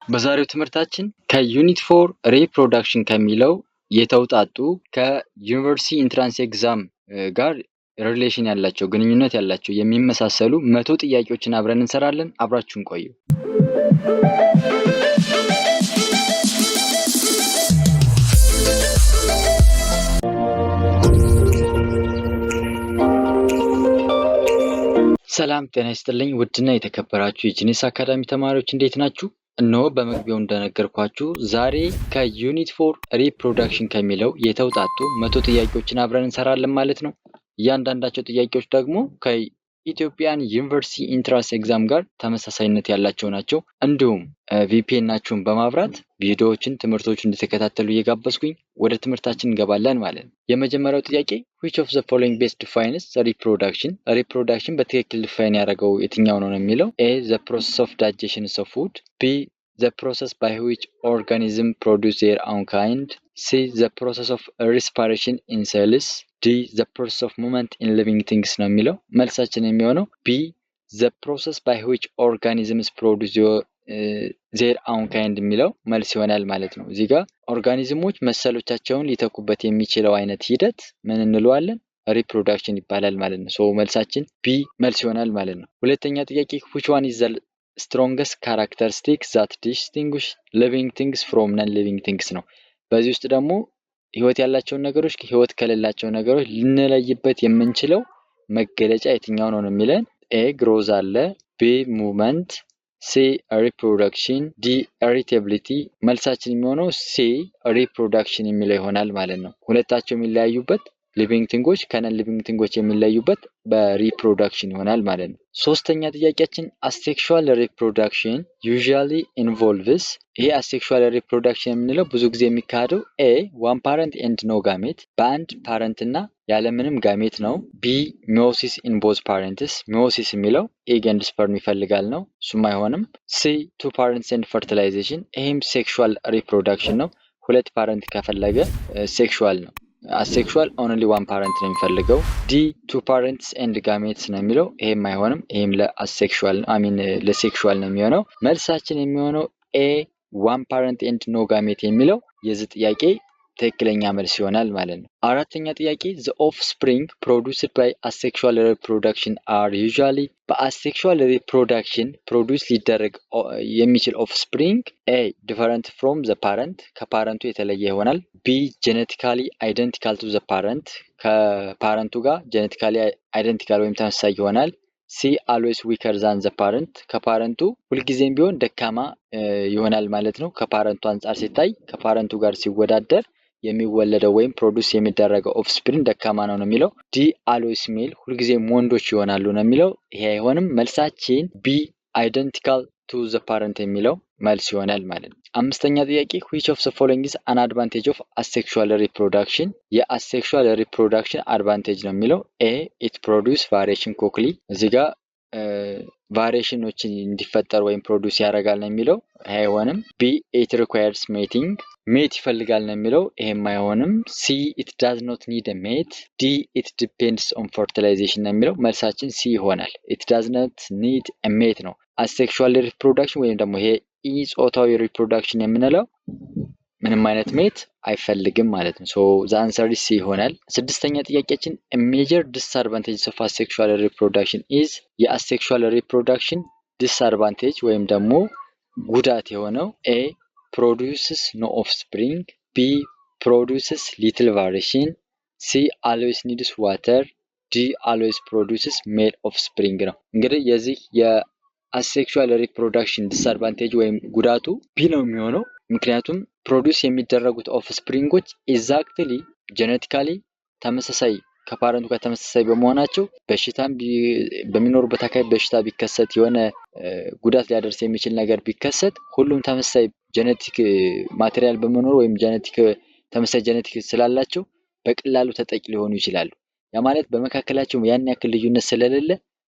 በዛሬው ትምህርታችን ከ unit 4 reproduction ከሚለው የተውጣጡ ከ university entrance exam ጋር relation ያላቸው፣ ግንኙነት ያላቸው፣ የሚመሳሰሉ 100 ጥያቄዎችን አብረን እንሰራለን። አብራችሁን ቆዩ። ሰላም ጤና ይስጥልኝ ውድና የተከበራችሁ የጂኒስ አካዳሚ ተማሪዎች፣ እንዴት ናችሁ? እነሆ በመግቢያው እንደነገርኳችሁ ዛሬ ከ unit 4 reproduction ከሚለው የተውጣጡ 100 ጥያቄዎችን አብረን እንሰራለን ማለት ነው። እያንዳንዳቸው ጥያቄዎች ደግሞ ከ Ethiopian university entrance exam ጋር ተመሳሳይነት ያላቸው ናቸው። እንዲሁም VPN ኣችሁን በማብራት ቪዲዮዎችን፣ ትምህርቶችን እንድትከታተሉ እየጋበዝኩኝ ወደ ትምህርታችን እንገባለን ማለት ነው። የመጀመሪያው ጥያቄ "Which of the following best defines reproduction?" Reproduction በትክክል define ያደረገው የትኛው ነው ነው የሚለው። A, the process of digestion of food፣ B, the process by which organism produce their own kind፣ C, the process of respiration in cells፣ D, the process of movement in living things ነው የሚለው። መልሳችን የሚሆነው B, the process by which organisms produce their own kind የሚለው መልስ ይሆናል ማለት ነው። እዚህ ጋር organism ኦች መሰሎቻቸውን ሊተኩበት የሚችለው አይነት ሂደት ምን እንለዋለን? Reproduction ይባላል ማለት ነው። So መልሳችን B መልስ ይሆናል ማለት ነው። ሁለተኛ ጥያቄ "Which one is the strongest characteristic that distinguish living things from non living things?" ነው። በዚህ ውስጥ ደግሞ ህይወት ያላቸውን ነገሮች ህይወት ከሌላቸው ነገሮች ልንለይበት የምንችለው መገለጫ የትኛው ነው ነው የሚለን። A, growth አለ፣ B, movement፣ C, reproduction፣ D, heritability። መልሳችን የሚሆነው C, reproduction የሚለው ይሆናል ማለት ነው። ሁለታቸው የሚለያዩበት፣ living thing ኦች ከ non living thing ኦች የሚለዩበት በ reproduction ይሆናል ማለት ነው። ሶስተኛ ጥያቄያችን asexual reproduction usually involves፣ ይሄ asexual reproduction የምንለው ብዙ ጊዜ የሚካሄደው A, one parent and no gamete፣ በአንድ parent እና ያለምንም gamete ነው። B, meiosis in both parents፣ meiosis የሚለው egg and sperm ይፈልጋል ነው፣ እሱም አይሆንም። C, two parents and fertilization፣ ይሄም sexual reproduction ነው። ሁለት parent ከፈለገ sexual ነው። Asexual only one parent ነው የሚፈልገው። D, two parents and gametes ነው የሚለው፣ ይሄም አይሆንም። ይሄም ለ asexual, I mean, ለ sexual ነው የሚሆነው። መልሳችን የሚሆነው A, one parent and no gamete የሚለው የዚህ ጥያቄ ትክክለኛ መልስ ይሆናል ማለት ነው። አራተኛ ጥያቄ the offspring produced by asexual reproduction are usually፣ በ asexual reproduction produce ሊደረግ የሚችል offspring A, different from the parent፣ ከ parent ኡ የተለየ ይሆናል። B, genetically identical to the parent፣ ከ parent ኡ ጋር genetically identical ወይም ተመሳሳይ ይሆናል። C, always weaker than the parent፣ ከ parent ኡ ሁልጊዜም ቢሆን ደካማ ይሆናል ማለት ነው። ከ parent ኡ አንጻር ሲታይ፣ ከ parent ኡ ጋር ሲወዳደር የሚወለደው ወይም produce የሚደረገው offspring ደካማ ነው ነው የሚለው። D, always male፣ ሁልጊዜም ወንዶች ይሆናሉ ነው የሚለው። ይሄ አይሆንም። መልሳችን B, identical to the parent የሚለው መልስ ይሆናል ማለት ነው። አምስተኛ ጥያቄ which of the following is an advantage of asexual reproduction? የ asexual reproduction advantage ነው የሚለው። A, it produce variation quickly፣ እዚህ ጋር variation ኖችን እንዲፈጠር ወይም produce ያደርጋል ነው የሚለው። ይሄ አይሆንም። B, it requires mating፣ mate ይፈልጋል ነው የሚለው። ይሄም አይሆንም። C, it does not need mate። D, it depends on fertilization ነው የሚለው። መልሳችን C ይሆናል። It does not need mate ነው። Asexual reproduction ወይም ደግሞ ይሄ ኢ ጾታዊ reproduction የምንለው ምንም አይነት mate አይፈልግም ማለት ነው። So the answer C ይሆናል። ስድስተኛ ጥያቄያችን major disadvantage of asexual reproduction is፣ የ asexual reproduction disadvantage ወይም ደግሞ ጉዳት የሆነው A, produces no offspring፣ B, produces little variation፣ C, always needs water፣ D, always produces male offspring ነው። እንግዲህ የዚህ የ asexual reproduction disadvantage ወይም ጉዳቱ B ነው የሚሆነው። ምክንያቱም produce የሚደረጉት offspring ኦች exactly genetically ተመሳሳይ፣ ከ parent ኡ ጋር ተመሳሳይ በመሆናቸው በሽታም በሚኖሩበት አካባቢ በሽታ ቢከሰት፣ የሆነ ጉዳት ሊያደርስ የሚችል ነገር ቢከሰት፣ ሁሉም ተመሳሳይ genetic material በመኖሩ ወይም genetic ተመሳሳይ genetic ስላላቸው በቀላሉ ተጠቂ ሊሆኑ ይችላሉ። ያ ማለት በመካከላቸው ያን ያክል ልዩነት ስለሌለ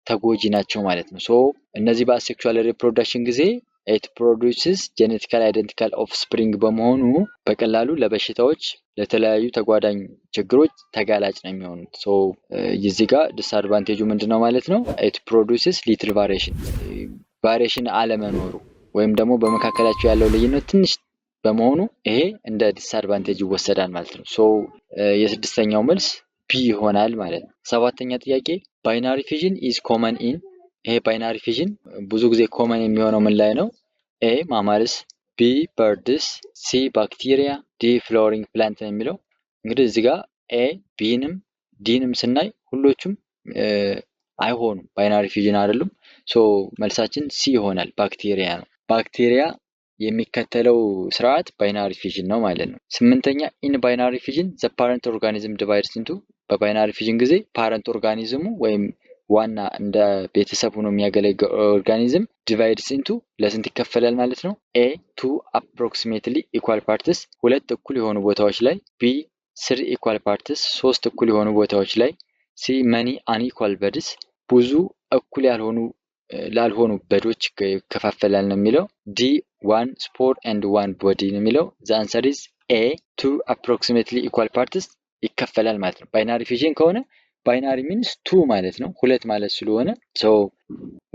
ተጎጂ ናቸው ማለት ነው። So እነዚህ በ asexual reproduction ጊዜ it produces genetically identical offspring በመሆኑ በቀላሉ ለበሽታዎች፣ ለተለያዩ ተጓዳኝ ችግሮች ተጋላጭ ነው የሚሆኑት። So እዚህ ጋር disadvantage ኡ ምንድን ነው ማለት ነው? It produces little variation፣ variation አለመኖሩ። ወይም ደግሞ በመካከላቸው ያለው ልዩነት ትንሽ በመሆኑ ይሄ እንደ disadvantage ይወሰዳል ማለት ነው። So የስድስተኛው መልስ B ይሆናል ማለት ነው። ሰባተኛ ጥያቄ፣ binary fission is common in፣ ይሄ binary fission ብዙ ጊዜ common የሚሆነው ምን ላይ ነው? A mammals፣ B birds፣ C bacteria፣ D flowering plant ነው የሚለው። እንግዲህ እዚህ ጋር A፣ B ንም D ንም ስናይ ሁሎቹም አይሆኑም፣ binary fission አይደሉም። So መልሳችን C ይሆናል፣ ባክቴሪያ ነው። ባክቴሪያ የሚከተለው ስርዓት binary fission ነው ማለት ነው። ስምንተኛ፣ in binary fission the parent organism divides into፣ በ binary fission ጊዜ parent organism ኡ ወይም ዋና እንደ ቤተሰብ ሆኖ የሚያገለግል organism divides into ለስንት ይከፈላል ማለት ነው? A two approximately equal parts፣ ሁለት እኩል የሆኑ ቦታዎች ላይ፣ B three equal parts፣ ሶስት እኩል የሆኑ ቦታዎች ላይ፣ C many unequal buds፣ ብዙ እኩል ያልሆኑ bud ኦች ይከፋፈላል ነው የሚለው። D one spore and one body ነው የሚለው። The answer is A two approximately equal parts ይከፈላል ማለት ነው። Binary fission ከሆነ binary means two ማለት ነው፣ ሁለት ማለት ስለሆነ so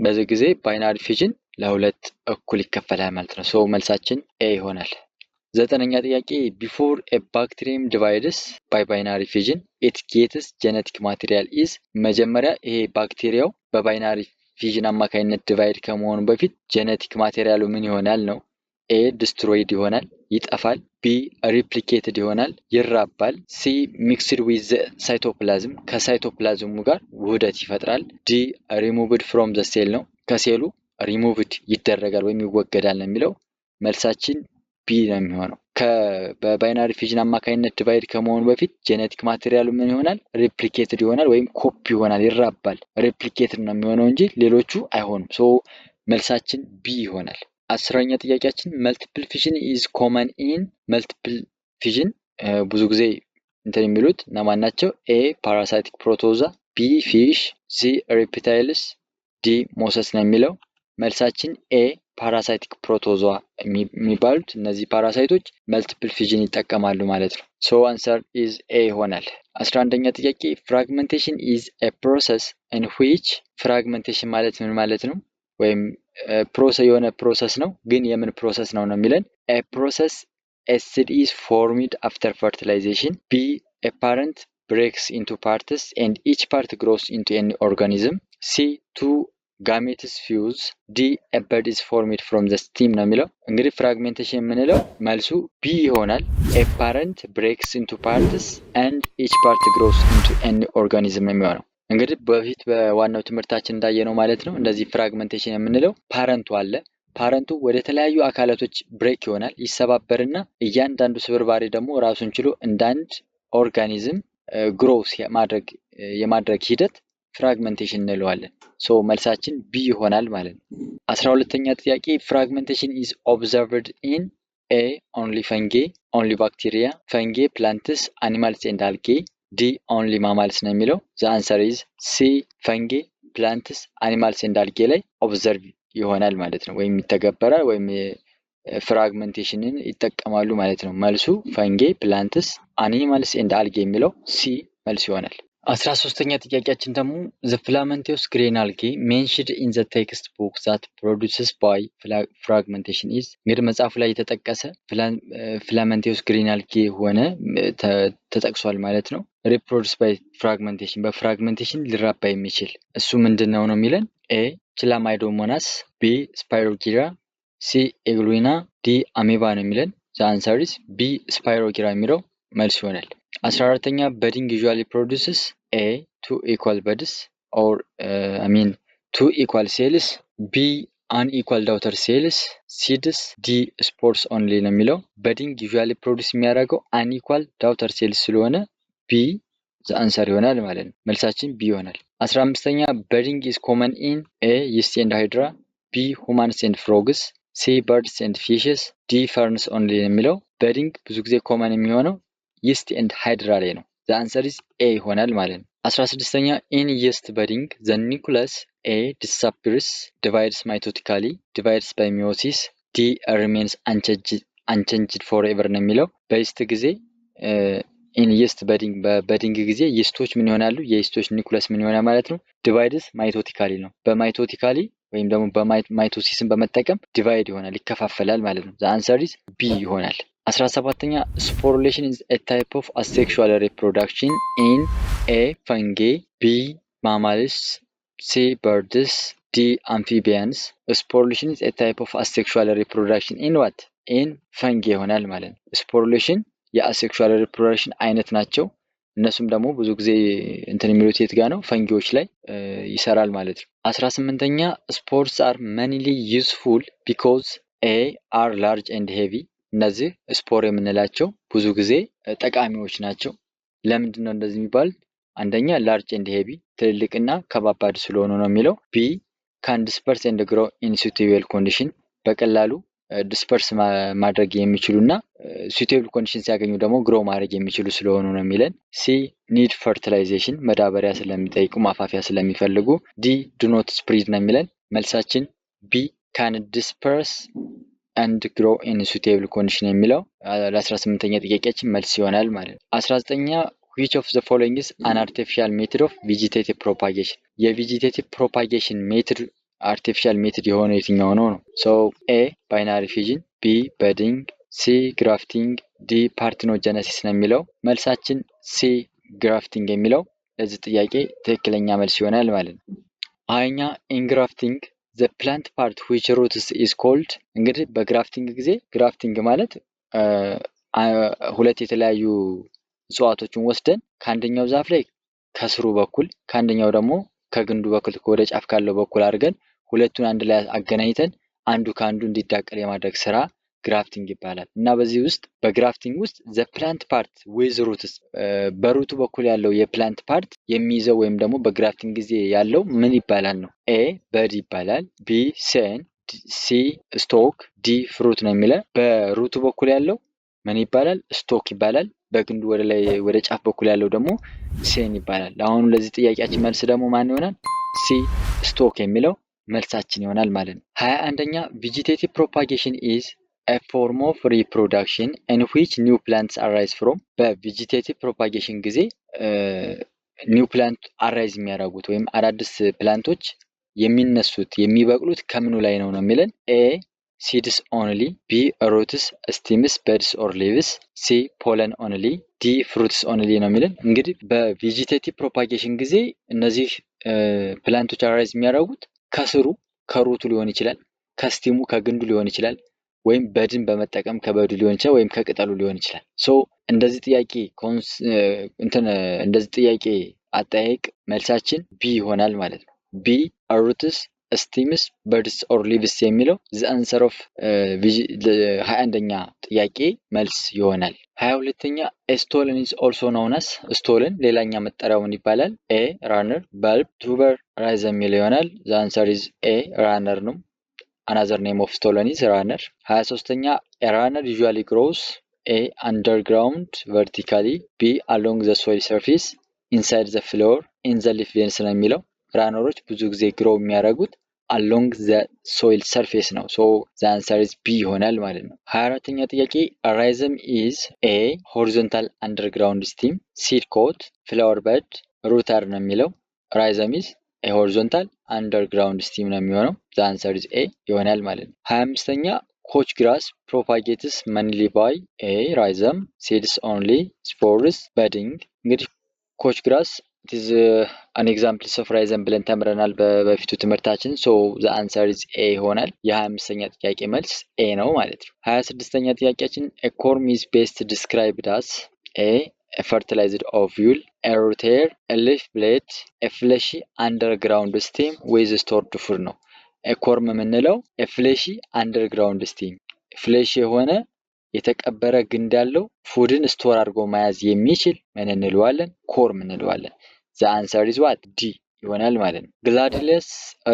በዚህ ጊዜ binary fission ለሁለት እኩል ይከፈላል ማለት ነው። So መልሳችን A ይሆናል። ዘጠነኛ ጥያቄ፣ before a bacterium divides by binary fission, it gets genetic material is፣ መጀመሪያ ይሄ ባክቴሪያው በ binary fission አማካኝነት divide ከመሆኑ በፊት genetic material ኡ ምን ይሆናል ነው። A destroyed ይሆናል፣ ይጠፋል። B replicated ይሆናል፣ ይራባል። C mixed with cytoplasm፣ ከሳይቶፕላዝሙ ጋር ውህደት ይፈጥራል። ዲ ሪሙቭድ ፍሮም ዘ ሴል ነው፣ ከሴሉ ሪሙቭድ ይደረጋል ወይም ይወገዳል ነው የሚለው። መልሳችን B ነው የሚሆነው። በ binary fission አማካኝነት divide ከመሆኑ በፊት genetic material ኡ ምን ይሆናል? Replicated ይሆናል ወይም ኮፒ ይሆናል፣ ይራባል። Replicated ነው የሚሆነው እንጂ ሌሎቹ አይሆኑም። So መልሳችን B ይሆናል። 10ኛ ጥያቄያችን፣ multiple fission is common in፣ multiple fission ብዙ ጊዜ እንትን የሚሉት እነማን ናቸው? A parasitic protozoa፣ B fish፣ C reptiles፣ D mosses ነው የሚለው። መልሳችን A parasitic protozoa የሚባሉት እነዚህ parasite ኦች multiple fission ይጠቀማሉ ማለት ነው። So answer is A ይሆናል። 11ኛ ጥያቄ፣ fragmentation is a process in which፣ fragmentation ማለት ምን ማለት ነው? ወይም process የሆነ process ነው፣ ግን የምን process ነው ነው የሚለን። A process a seed is formed after fertilization፣ B a parent breaks into parts and each part grows into an organism፣ C two gametes fuse፣ D a bud is formed from the stem ነው የሚለው። እንግዲህ fragmentation የምንለው መልሱ B ይሆናል። A parent breaks into parts and each part grows into an organism የሚሆነው። እንግዲህ በፊት በዋናው ትምህርታችን እንዳየነው ማለት ነው። እንደዚህ fragmentation የምንለው parent ኡ አለ። Parent ኡ ወደ ተለያዩ አካላቶች break ይሆናል፣ ይሰባበርና እያንዳንዱ ስብርባሪ ደግሞ ራሱን ችሎ እንደ አንድ organism grow የማድረግ ሂደት fragmentation እንለዋለን። So መልሳችን B ይሆናል ማለት ነው። 12ኛ ጥያቄ፣ fragmentation is observed in A only fungi፣ only bacteria፣ fungi፣ plants፣ animals and algae፣ D only mammals ነው የሚለው። The answer is C fungi፣ plants፣ animals and algae ላይ observe ይሆናል ማለት ነው፣ ወይም ይተገበራል ወይም fragmentation ን ይጠቀማሉ ማለት ነው። መልሱ fungi፣ plants፣ animals and algae የሚለው C መልስ ይሆናል። 13ኛ ጥያቄያችን ደግሞ፣ the filamentous green algae mentioned in the textbook that produces by fragmentation is፣ እንግዲህ መጽሐፉ ላይ የተጠቀሰ filamentous green algae ሆነ ተጠቅሷል ማለት ነው። Reproduce by fragmentation፣ በ fragmentation ሊራባ የሚችል እሱ ምንድን ነው ነው የሚለን። A Chlamydomonas፣ B Spirogyra፣ C Euglena፣ D amoeba ነው የሚለን። The answer is B Spirogyra የሚለው መልስ ይሆናል። 14ኛ፣ budding usually produces A two equal buds or, I mean, two equal cells፣ B unequal daughter cells, seeds፣ D spores only ነው የሚለው። Budding usually produce የሚያደርገው unequal daughter cells ስለሆነ B the answer ይሆናል ማለት ነው። መልሳችን B ይሆናል። 15ኛ፣ budding is common in A yeast and hydra፣ B humans and frogs፣ C birds and fishes፣ D ferns only የሚለው። Budding ብዙ ጊዜ common የሚሆነው yeast and hydra ላይ ነው። The answer is A ይሆናል ማለት ነው። 16ኛ፣ in yeast budding the nucleus A disappears፣ divides mitotically፣ divides by meiosis፣ D remains unchanged forever ነው የሚለው። በ yeast ጊዜ፣ in yeast budding፣ በ budding ጊዜ yeast ኦች ምን ይሆናሉ? የ yeast ኦች nucleus ምን ይሆናል ማለት ነው? Divides mitotically ነው። በ mitotically ወይም ደግሞ በ mitosis ን በመጠቀም divide ይሆናል፣ ይከፋፈላል ማለት ነው። The answer is B ይሆናል። 17ኛ፣ sporulation is a type of asexual reproduction in A, fungi፣ B, mammals፣ C, birds፣ D, amphibians። Sporulation is a type of asexual reproduction in what? In fungi ይሆናል ማለት ነው። Sporulation የ asexual reproduction አይነት ናቸው። እነሱም ደግሞ ብዙ ጊዜ እንትን የሚሉት የት ጋ ነው? Fungi ዎች ላይ ይሰራል ማለት ነው። 18ኛ፣ spores are mainly useful because A, are large and heavy። እነዚህ spore የምንላቸው ብዙ ጊዜ ጠቃሚዎች ናቸው። ለምንድን ነው እንደዚህ የሚባሉት? አንደኛ large and heavy፣ ትልልቅና ከባባድ ስለሆኑ ነው የሚለው። B, can disperse and grow in suitable condition፣ በቀላሉ disperse ማድረግ የሚችሉ እና suitable condition ሲያገኙ ደግሞ grow ማድረግ የሚችሉ ስለሆኑ ነው የሚለን። C, need fertilization፣ መዳበሪያ ስለሚጠይቁ፣ ማፋፊያ ስለሚፈልጉ። D, do not spread ነው የሚለን። መልሳችን B, can disperse and grow in suitable condition የሚለው ለ18ኛ ጥያቄያችን መልስ ይሆናል ማለት ነው። 19ኛ፣ which of the following is an artificial method of vegetative propagation? የ vegetative propagation method artificial method የሆነው የትኛው ነው ነው? So A, binary fission፣ B, budding፣ C, grafting፣ D, parthenogenesis ነው የሚለው። መልሳችን C, grafting የሚለው ለዚህ ጥያቄ ትክክለኛ መልስ ይሆናል ማለት ነው። 20ኛ፣ in grafting, the plant part which roots is called። እንግዲህ በ grafting ጊዜ፣ grafting ማለት ሁለት የተለያዩ እጽዋቶችን ወስደን ከአንደኛው ዛፍ ላይ ከስሩ በኩል፣ ከአንደኛው ደግሞ ከግንዱ በኩል ወደ ጫፍ ካለው በኩል አድርገን ሁለቱን አንድ ላይ አገናኝተን አንዱ ከአንዱ እንዲዳቀል የማድረግ ስራ grafting ይባላል። እና በዚህ ውስጥ፣ በ grafting ውስጥ the plant part with roots፣ በ root ኡ በኩል ያለው የ plant part የሚይዘው ወይም ደግሞ በ grafting ጊዜ ያለው ምን ይባላል ነው? A, bud ይባላል። B, scion፣ C, stock፣ D, fruit ነው የሚለን። በ root ኡ በኩል ያለው ምን ይባላል? Stock ይባላል። በግንዱ ወደ ላይ ወደ ጫፍ በኩል ያለው ደግሞ scion ይባላል። አሁኑ ለዚህ ጥያቄያችን መልስ ደግሞ ማን ይሆናል? C, stock የሚለው መልሳችን ይሆናል ማለት ነው። 21ኛ፣ vegetative propagation is a form of reproduction in which new plants arise from። በ vegetative propagation ጊዜ new plant arise የሚያደርጉት ወይም አዳዲስ plant ኦች የሚነሱት፣ የሚበቅሉት ከምኑ ላይ ነው ነው የሚለን። A, seeds only፣ B, roots, stems, buds or leaves፣ C, pollen only፣ D, fruits only ነው የሚለን። እንግዲህ በ vegetative propagation ጊዜ እነዚህ plant ኦች arise የሚያደርጉት ከስሩ፣ ከ root ኡ ሊሆን ይችላል፣ ከ stem ኡ፣ ከግንዱ ሊሆን ይችላል፣ ወይም bud ን በመጠቀም ከ bud ኡ ሊሆን ይችላል፣ ወይም ከቅጠሉ ሊሆን ይችላል። So እንትን እንደዚህ ጥያቄ አጠያየቅ መልሳችን B ይሆናል ማለት ነው። B, roots, stems, buds or leaves የሚለው the answer of 21ኛ ጥያቄ መልስ ይሆናል። 22ኛ፣ stolon is also known as፣ stolon ሌላኛ መጠሪያው ምን ይባላል? A, runner፣ bulb፣ tuber፣ rhizome የሚለው ይሆናል። The answer is A, runner ነው። Another name of stolon is runner። 23ኛ፣ runner usually grows A, underground vertically፣ B, along the soil surface፣ inside the flower፣ in the leaf veins ነው የሚለው። Runner ኦች ብዙ ጊዜ grow የሚያደርጉት along the soil surface ነው። So the answer is B ይሆናል ማለት ነው። 24ኛ ጥያቄ፣ rhizome is A, horizontal underground stem፣ seed coat፣ flower bud፣ root ነው የሚለው። Rhizome is a horizontal underground stem ነው የሚሆነው። The answer is A ይሆናል ማለት ነው። 25ኛ፣ couch grass propagates mainly by A, rhizome፣ seeds only፣ spores፣ budding። እንግዲህ couch grass is an example of rhizome ብለን ተምረናል በበፊቱ ትምህርታችን። So the answer is A ይሆናል። የ25ኛ ጥያቄ መልስ A ነው ማለት ነው። 26ኛ ጥያቄያችን፣ corm is best described as A, fertilized ovule, a root hair, a leaf blade, a fleshy underground stem with stored food ነው። Corm የምንለው fleshy underground stem፣ fleshy የሆነ የተቀበረ ግንድ ያለው፣ food ን store አድርጎ መያዝ የሚችል ምን እንለዋለን? Corm እንለዋለን። The answer is what? D ይሆናል ማለት ነው። Gladiolus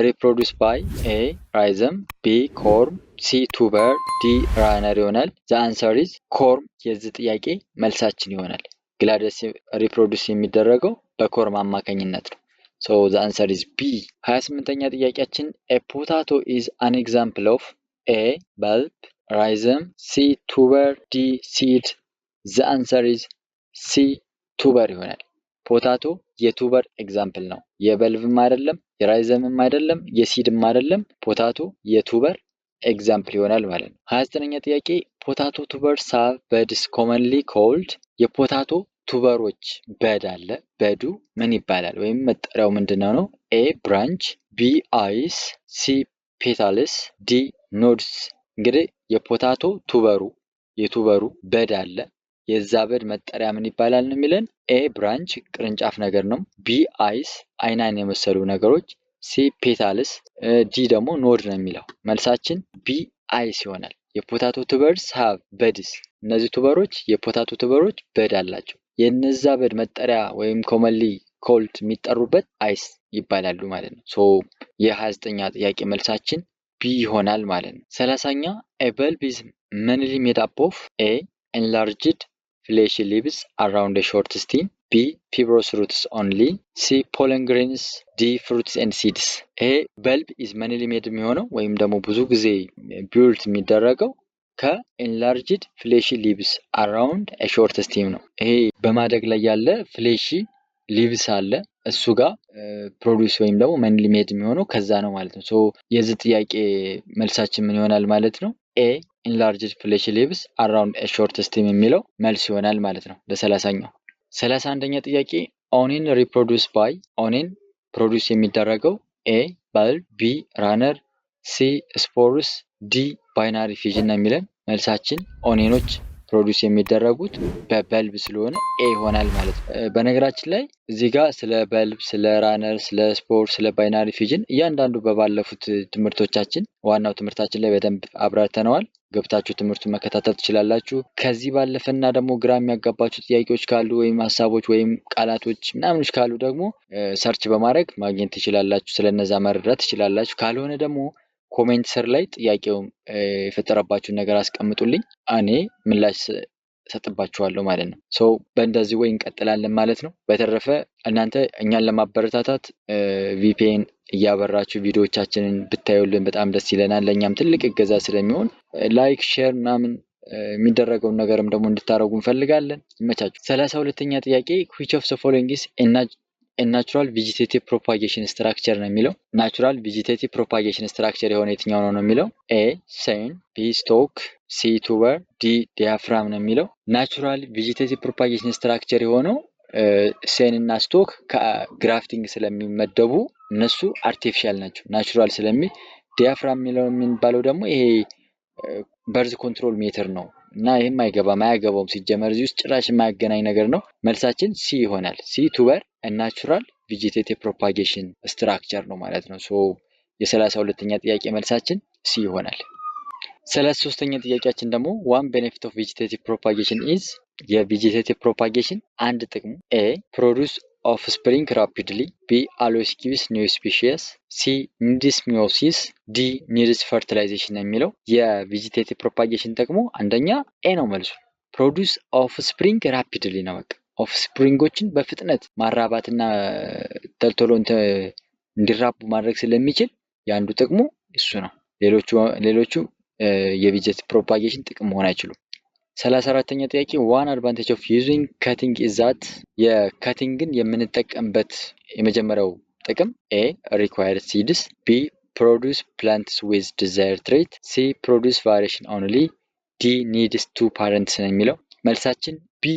reproduce by A, rhizome፣ B, corm፣ C, tuber፣ D, runner ይሆናል። The answer is corm የዚህ ጥያቄ መልሳችን ይሆናል። Gladiolus reproduce የሚደረገው በ corm አማካኝነት ነው። So the answer is B። 28ኛ ጥያቄያችን፣ a potato is an example of A, bulb፣ rhizome፣ C, tuber፣ D, seed። The answer is C, tuber ይሆናል። Potato የ tuber example ነው። የ bulb ም አይደለም፣ የ rhizome ም አይደለም፣ የ seed ም አይደለም። Potato የ tuber example ይሆናል ማለት ነው። 29ኛ ጥያቄ፣ potato tubers have buds commonly called። የ potato tuber ኦች bud አለ። Bud ኡ ምን ይባላል ወይም መጠሪያው ምንድነው ነው? A branch፣ B eyes፣ C petals፣ D nodes። እንግዲህ የ potato tuber ኡ የ tuber ኡ bud አለ። የዛ bud መጠሪያ ምን ይባላል ነው የሚለን። A branch ቅርንጫፍ ነገር ነው። B eyes አይን አይን የመሰሉ ነገሮች፣ C petals፣ D ደግሞ node ነው የሚለው። መልሳችን B eyes ይሆናል። የ potato tubers have buds። እነዚህ tuber ኦች የ potato tuber ኦች bud አላቸው። የነዛ bud መጠሪያ ወይም commonly called የሚጠሩበት eyes ይባላሉ ማለት ነው። So የ29ኛ ጥያቄ መልሳችን B ይሆናል ማለት ነው። 30ኛ፣ a bulb is mainly made up of: A enlarged fleshy leaves around short stem፣ B fibrous roots only፣ C pollen grains፣ D fruits and seeds። ይሄ bulb is mainly made የሚሆነው ወይም ደግሞ ብዙ ጊዜ built የሚደረገው ከ enlarged fleshy leaves around short stem ነው። ይሄ በማደግ ላይ ያለ fleshy leaves አለ፣ እሱ ጋር produce ወይም ደግሞ mainly made የሚሆነው ከዛ ነው ማለት ነው። So የዚህ ጥያቄ መልሳችን ምን ይሆናል ማለት ነው? A enlarged fleshy leaves around short stem የሚለው መልስ ይሆናል ማለት ነው ለ30ኛው። 31ኛ ጥያቄ፣ onion reproduce by፣ onion produce የሚደረገው A bulb፣ B runner፣ C spores፣ D binary fission ነው የሚለን። መልሳችን onion ኦች produce የሚደረጉት በ bulb ስለሆነ A ይሆናል ማለት ነው። በነገራችን ላይ እዚህ ጋር ስለ bulb፣ ስለ runner፣ ስለ spore፣ ስለ binary fission እያንዳንዱ በባለፉት ትምህርቶቻችን ዋናው ትምህርታችን ላይ በደንብ አብራርተነዋል። ገብታችሁ ትምህርቱን መከታተል ትችላላችሁ። ከዚህ ባለፈና ደግሞ ግራ የሚያጋባችሁ ጥያቄዎች ካሉ ወይም ሀሳቦች ወይም ቃላቶች ምናምኖች ካሉ ደግሞ search በማድረግ ማግኘት ትችላላችሁ። ስለነዛ መረዳት ትችላላችሁ። ካልሆነ ደግሞ comment ስር ላይ ጥያቄው የፈጠረባችሁን ነገር አስቀምጡልኝ፣ እኔ ምላሽ እሰጥባችኋለሁ ማለት ነው። So በእንደዚህ ወይ እንቀጥላለን ማለት ነው። በተረፈ እናንተ እኛን ለማበረታታት VPN እያበራችሁ ቪዲዮዎቻችንን ብታዩልን በጣም ደስ ይለናል። ለእኛም ትልቅ እገዛ ስለሚሆን like፣ share ምናምን የሚደረገውን ነገርም ደግሞ እንድታደርጉ እንፈልጋለን። ይመቻችሁ። 32ኛ ጥያቄ፣ which of the following is natural vegetative propagation structure ነው የሚለው። Natural vegetative propagation structure የሆነ የትኛው ነው ነው የሚለው። A scion፣ B stock፣ C tuber፣ D diaphragm ነው የሚለው። Natural vegetative propagation structure የሆነው scion እና stock ከ grafting ስለሚመደቡ እነሱ artificial ናቸው። Natural ስለሚል diaphragm የሚለው የሚባለው ደግሞ ይሄ birth control method ነው እና ይህም አይገባም፣ አያገባውም። ሲጀመር እዚህ ውስጥ ጭራሽ የማያገናኝ ነገር ነው። መልሳችን C ይሆናል። C tuber natural vegetative propagation structure ነው ማለት ነው። So የ32ኛ ጥያቄ መልሳችን C ይሆናል። 33ኛ ጥያቄያችን ደግሞ one benefit of vegetative propagation is፣ የ vegetative propagation አንድ ጥቅሙ A produce offspring rapidly፣ B always gives new species፣ C needs meiosis፣ D needs fertilization ነው የሚለው። የ vegetative propagation ጥቅሙ አንደኛ A ነው መልሱ። Produce offspring rapidly ነው። በቃ offspring ኦችን በፍጥነት ማራባትና ቶሎ እንዲራቡ ማድረግ ስለሚችል የአንዱ ጥቅሙ እሱ ነው። ሌሎቹ የ vegetative propagation ጥቅም መሆን አይችሉም። 34ኛ ጥያቄ፣ one advantage of using cutting is that፣ የ cutting ን የምንጠቀምበት የመጀመሪያው ጥቅም A require seeds፣ B produce plants with desired trait፣ C produce variation only፣ D needs two parents ነው የሚለው። መልሳችን B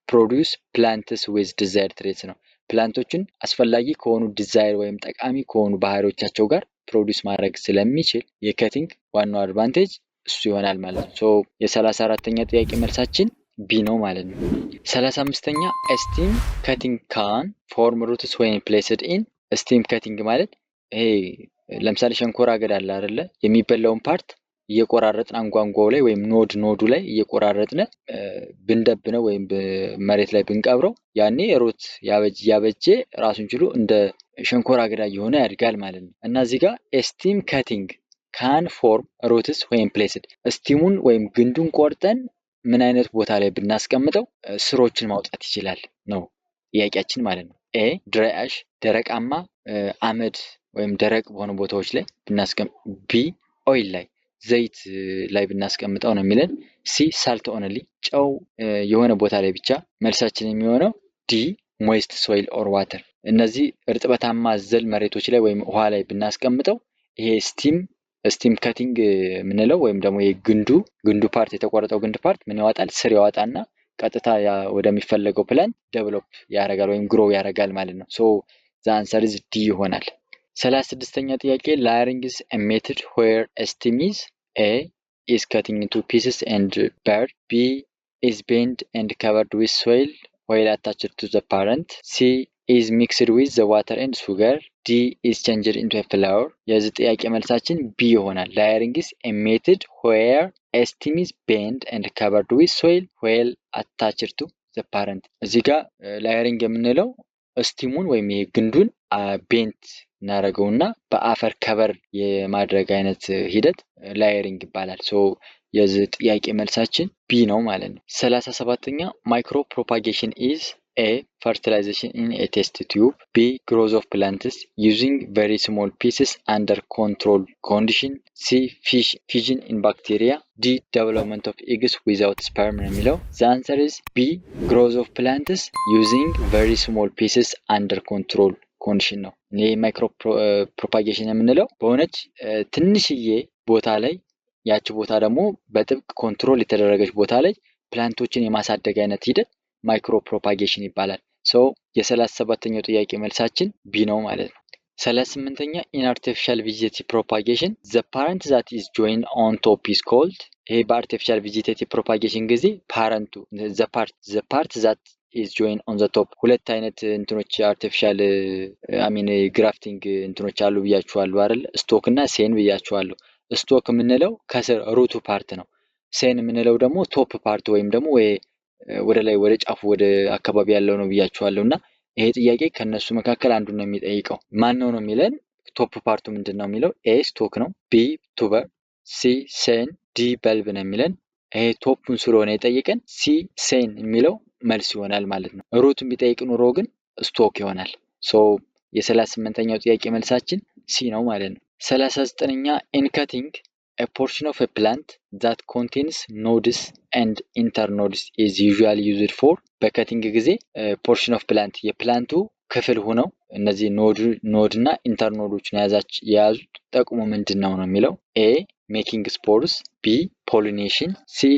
produce plants with desired traits ነው። Plant ኦችን አስፈላጊ ከሆኑ desire ወይም ጠቃሚ ከሆኑ ባህሪዎቻቸው ጋር produce ማድረግ ስለሚችል የ cutting ዋናው advantage እሱ ይሆናል ማለት ነው። So የ34ኛ ጥያቄ መልሳችን B ነው ማለት ነው። 35ኛ፣ stem cutting can form roots when placed in። Stem cutting ማለት ይሄ ለምሳሌ ሸንኮራ አገዳ አለ አይደለ? የሚበላውን part እየቆራረጥን አንጓንጓው ላይ ወይም node ኡ ላይ እየቆራረጥን ብንደብነው ወይም መሬት ላይ ብንቀብረው ያኔ root ያበጀ ራሱን ችሎ እንደ ሸንኮራ አገዳ እየሆነ ያድጋል ማለት ነው። እና እዚህ ጋር stem cutting can form roots when placed፣ stem ኡን ወይም ግንዱን ቆርጠን ምን አይነት ቦታ ላይ ብናስቀምጠው ስሮችን ማውጣት ይችላል ነው ጥያቄያችን ማለት ነው። A dry ash፣ ደረቃማ አመድ ወይም ደረቅ በሆኑ ቦታዎች ላይ ብናስቀምጥ፣ B oil ላይ፣ ዘይት ላይ ብናስቀምጠው ነው የሚለን። C salt only፣ ጨው የሆነ ቦታ ላይ ብቻ። መልሳችን የሚሆነው D moist soil or water። እነዚህ እርጥበታማ አዘል መሬቶች ላይ ወይም ውሃ ላይ ብናስቀምጠው ይሄ stem cutting የምንለው ወይም ደግሞ ግንዱ part፣ የተቆረጠው ግንድ part ምን ያወጣል? ስር ያወጣና ቀጥታ ወደሚፈለገው plant develop ያደርጋል ወይም grow ያደርጋል ማለት ነው። So the answer is D ይሆናል። 36ኛ ጥያቄ፣ layering is a method where stem is: A is cutting into pieces and buried, B is bend and covered with soil while attached to the parent, C is mixed with the water and sugar, D is changed into flour። የዚህ ጥያቄ መልሳችን B ይሆናል። Layering is a method where stem is bend and covered with soil while attached to the parent። እዚህ ጋር layering የምንለው stem ኡን ወይም ይሄ ግንዱን bent እናደርገውና በአፈር cover የማድረግ አይነት ሂደት layering ይባላል። So የዚህ ጥያቄ መልሳችን B ነው ማለት ነው። 37ኛ፣ micro propagation is: A fertilization in a test tube, B growth of plants using very small pieces under control condition, C fission in bacteria, D development of eggs without sperm ነው የሚለው። The answer is B growth of plants using very small pieces under control condition ነው። ይህ micro propagation የምንለው በሆነች ትንሽዬ ቦታ ላይ፣ ያቺ ቦታ ደግሞ በጥብቅ control የተደረገች ቦታ ላይ plant ኦችን የማሳደግ አይነት ሂደት micro propagation ይባላል። So የ37ኛው ጥያቄ መልሳችን B ነው ማለት ነው። 38ኛ፣ in artificial vegetative propagation, the parent that is join on top is called። ይሄ በ artificial vegetative propagation ጊዜ parent ኡ the part that is join on the top። ሁለት አይነት እንትኖች artificial, I mean, grafting እንትኖች አሉ ብያችኋለሁ አይደል? Stock እና scion ብያችኋለሁ። Stock የምንለው ከስር root ኡ part ነው። Scion የምንለው ደግሞ top part ወይም ደግሞ ወደ ላይ ወደ ጫፉ ወደ አካባቢ ያለው ነው ብያችኋለሁ። እና ይሄ ጥያቄ ከእነሱ መካከል አንዱን ነው የሚጠይቀው። ማን ነው ነው የሚለን፣ top part ኡ ምንድን ነው የሚለው። A stock ነው፣ B tuber፣ C scion፣ D bulb ነው የሚለን። ይሄ top ኡን ስለሆነ የጠየቀን C scion የሚለው መልስ ይሆናል ማለት ነው። Root ን ቢጠይቅ ኑሮ ግን stock ይሆናል። So የ38ኛው ጥያቄ መልሳችን C ነው ማለት ነው። 39ኛ፣ in cutting, a portion of a plant that contains nodes and internodes is usually used for። በ cutting ጊዜ portion of plant፣ የ plant ኡ ክፍል ሆነው እነዚህ node እና internode ኦችን የያዙት ጥቅሙ ምንድን ነው ነው የሚለው። A making spores፣ B pollination፣ C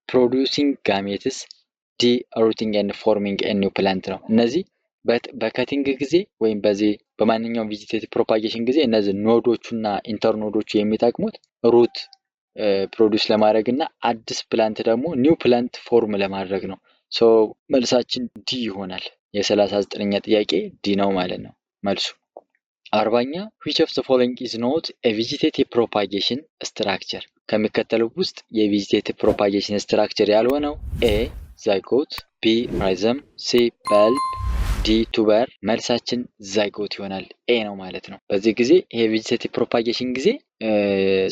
producing gametes፣ D rooting and forming new plant ነው። እነዚህ በ cutting ጊዜ ወይም በዚህ በማንኛውም vegetative propagation ጊዜ እነዚህ node ኦቹ እና internode ኦቹ የሚጠቅሙት root produce ለማድረግ እና አዲስ plant ደግሞ new plant form ለማድረግ ነው። So መልሳችን D ይሆናል። የ39ኛ ጥያቄ D ነው ማለት ነው መልሱ። 40ኛ፣ which of the following is not a vegetative propagation structure? ከሚከተለው ውስጥ የ vegetative propagation structure ያልሆነው? A zygote፣ B rhizome፣ C bulb፣ D tuber። መልሳችን zygote ይሆናል። A ነው ማለት ነው። በዚህ ጊዜ ይሄ vegetative propagation ጊዜ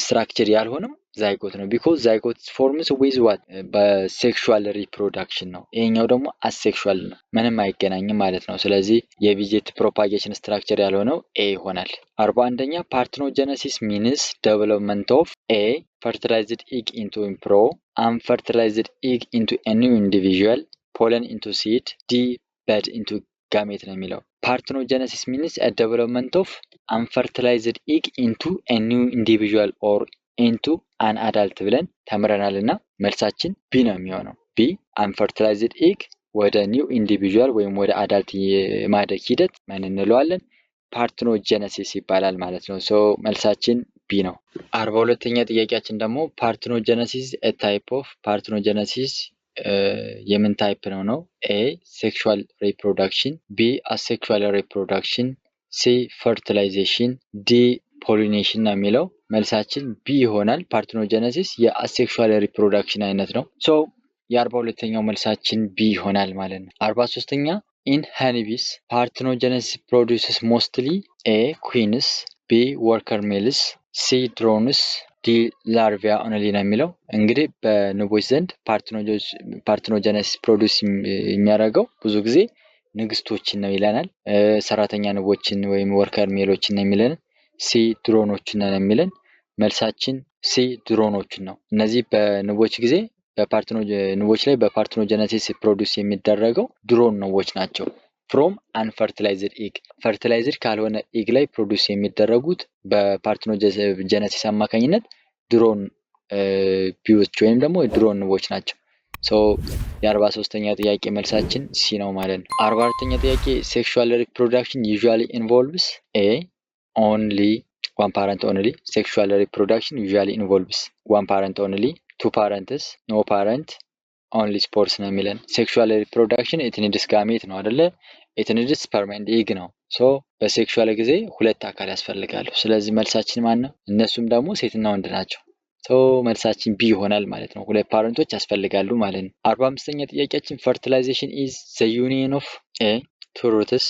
structure ያልሆነው zygote ነው። Because zygote forms with what? በ sexual reproduction ነው። ይሄኛው ደግሞ asexual ነው። ምንም አይገናኝም ማለት ነው። ስለዚህ የ vegetative propagation structure ያልሆነው A ይሆናል። 41ኛ፣ parthenogenesis means development of: A fertilized egg into embryo, unfertilized egg into new individual, pollen into seed, D bud into gamete ነው የሚለው። Parthenogenesis means development of unfertilized egg into new individual or into an adult ብለን ተምረናል እና መልሳችን B ነው የሚሆነው። B unfertilized egg ወደ new individual ወይም ወደ adult የማደግ ሂደት ምን እንለዋለን? Parthenogenesis ይባላል ማለት ነው። So መልሳችን B ነው። 42ኛ ጥያቄያችን ደግሞ parthenogenesis type of፣ parthenogenesis የምን type ነው ነው? A sexual reproduction፣ B asexual reproduction፣ C fertilization፣ D pollination ነው የሚለው። መልሳችን B ይሆናል። Parthenogenesis የ asexual reproduction አይነት ነው። So የ42ኛው መልሳችን B ይሆናል ማለት ነው። 43ኛ፣ in honeybees, parthenogenesis produces mostly: A queens፣ B worker males፣ C drones፣ D larvae only ነው የሚለው። እንግዲህ በንቦች ዘንድ parthenogenesis produce የሚያደርገው ብዙ ጊዜ ንግስቶችን ነው ይለናል። ሰራተኛ ንቦችን ወይም worker male ኦችን ነው የሚለን። C drone ኦችን ነው የሚለን። መልሳችን C drone ኦችን ነው። እነዚህ በንቦች ጊዜ ንቦች ላይ በ parthenogenesis produce የሚደረገው ድሮን ንቦች ናቸው። From unfertilized egg፣ fertilized ካልሆነ egg ላይ produce የሚደረጉት በ parthenogenesis አማካኝነት drone bee ዎች ወይም ደግሞ ድሮን ንቦች ናቸው። የ43ኛ ጥያቄ መልሳችን C ነው ማለት ነው። 44ኛ ጥያቄ፣ sexual reproduction usually involves: A, only one parent only፣ sexual reproduction usually involves one parent only፣ two parents፣ no parent፣ only spores ነው የሚለን። Sexual reproduction it needs gamete ነው አደለ? It needs sperm and egg ነው። So በ sexual ጊዜ ሁለት አካል ያስፈልጋሉ። ስለዚህ መልሳችን ማን ነው? እነሱም ደግሞ ሴትና ወንድ ናቸው። So መልሳችን B ይሆናል ማለት ነው። ሁለት parent ኦች ያስፈልጋሉ ማለት ነው። 45ኛ ጥያቄያችን፣ fertilization is the union of: A, two roots፣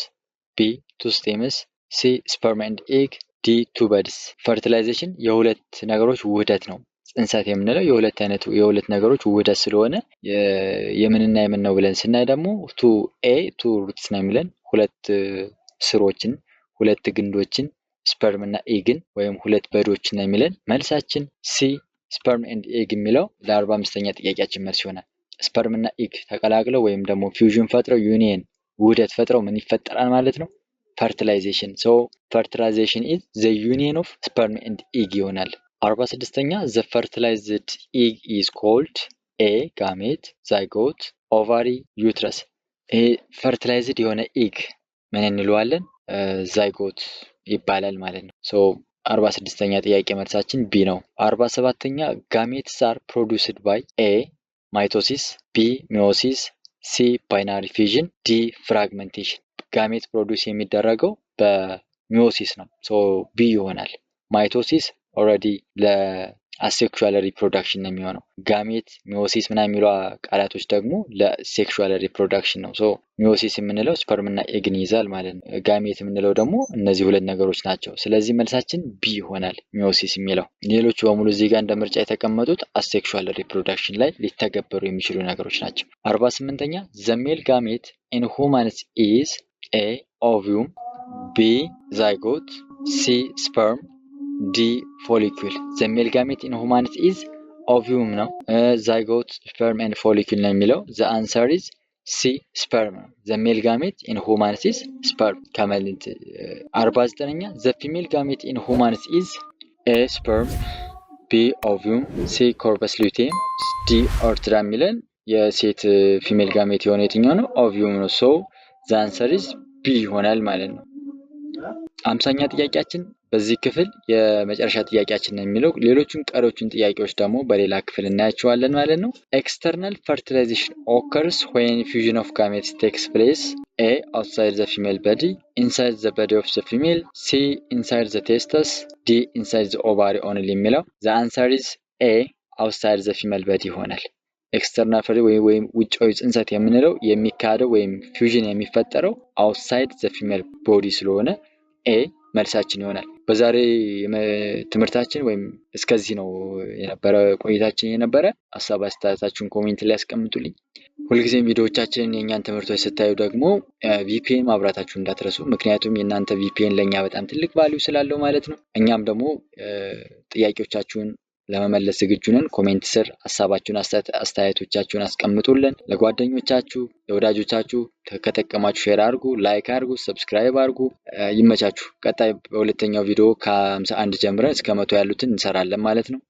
B, two stems፣ C, sperm and egg፣ D, two buds። Fertilization የሁለት ነገሮች ውህደት ነው። ጽንሰት የምንለው የሁለት አይነት የሁለት ነገሮች ውህደት ስለሆነ የምንና የምን ነው ብለን ስናይ ደግሞ two A, two roots ነው የሚለን፣ ሁለት ስሮችን፣ ሁለት ግንዶችን፣ sperm እና egg ን ወይም ሁለት bud ኦችን ነው የሚለን። መልሳችን C, sperm and egg የሚለው ለ45ኛ ጥያቄያችን መልስ ይሆናል። Sperm እና egg ተቀላቅለው ወይም ደግሞ fusion ፈጥረው፣ ዩኒየን ውህደት ፈጥረው ምን ይፈጠራል ማለት ነው? Fertilization። So fertilization is the union of sperm and egg ይሆናል። 46ኛ፣ the fertilized egg is called: A, gamete፣ zygote፣ ovary፣ uterus። ይሄ fertilized የሆነ egg ምን እንለዋለን? Zygote ይባላል ማለት ነው። So 46ኛ ጥያቄ መልሳችን B ነው። 47ኛ፣ gametes are produced by: A, mitosis፣ B, meiosis፣ C, binary fission፣ D, fragmentation። Gamete produce የሚደረገው በ meiosis ነው። So B ይሆናል። Mitosis already ለ asexual reproduction ነው የሚሆነው። Gamete፣ meiosis ምናምን የሚሉ ቃላቶች ደግሞ ለ sexual reproduction ነው። So meiosis የምንለው sperm እና egg ን ይይዛል ማለት ነው። Gamete የምንለው ደግሞ እነዚህ ሁለት ነገሮች ናቸው። ስለዚህ መልሳችን B ይሆናል meiosis የሚለው። ሌሎቹ በሙሉ እዚህ ጋር እንደ ምርጫ የተቀመጡት asexual reproduction ላይ ሊተገበሩ የሚችሉ ነገሮች ናቸው። 48ኛ፣ the male gamete in humans is: A, ovum፣ B, zygote፣ C, sperm፣ D, follicle። The male gamete in humans is ovum ነው። Zygote፣ sperm and follicle ነው የሚለው። The answer is C, sperm ነው። The male gamete in humans is sperm። ከመልንት 49ኛ፣ the female gamete in humans is: A, sperm፣ B, ovum፣ C, corpus luteum፣ D, urethra የሚለን የሴት female gamete የሆነ የትኛው ነው? Ovum ነው። So the answer is B ይሆናል ማለት ነው። 50ኛ ጥያቄያችን በዚህ ክፍል የመጨረሻ ጥያቄያችን ነው የሚለው። ሌሎቹን ቀሪዎቹን ጥያቄዎች ደግሞ በሌላ ክፍል እናያቸዋለን ማለት ነው። External fertilization occurs when fusion of gametes takes place: A, outside the female body፣ inside the body of the female፣ C, inside the testes፣ D, inside the ovary only የሚለው፣ the answer is A, outside the female body ይሆናል። External ferti ወይም ውጫዊ ጽንሰት የምንለው የሚካሄደው ወይም fusion የሚፈጠረው outside the female body ስለሆነ A መልሳችን ይሆናል። በዛሬ ትምህርታችን ወይም እስከዚህ ነው የነበረ ቆይታችን የነበረ። ሀሳብ አስተያየታችሁን comment ላይ ያስቀምጡልኝ። ሁልጊዜም ቪዲዮዎቻችንን የእኛን ትምህርቶች ስታዩ ደግሞ VPN ማብራታችሁ እንዳትረሱ። ምክንያቱም የእናንተ VPN ለእኛ በጣም ትልቅ value ስላለው ማለት ነው። እኛም ደግሞ ጥያቄዎቻችሁን ለመመለስ ዝግጁ ነን። Comment ስር ሀሳባችሁን፣ አስተያየቶቻችሁን አስቀምጡልን። ለጓደኞቻችሁ፣ ለወዳጆቻችሁ ከጠቀማችሁ share አድርጉ፣ like አድርጉ፣ subscribe አድርጉ። ይመቻችሁ። ቀጣይ በሁለተኛው ቪዲዮ ከ51 ጀምረን እስከ 100 ያሉትን እንሰራለን ማለት ነው።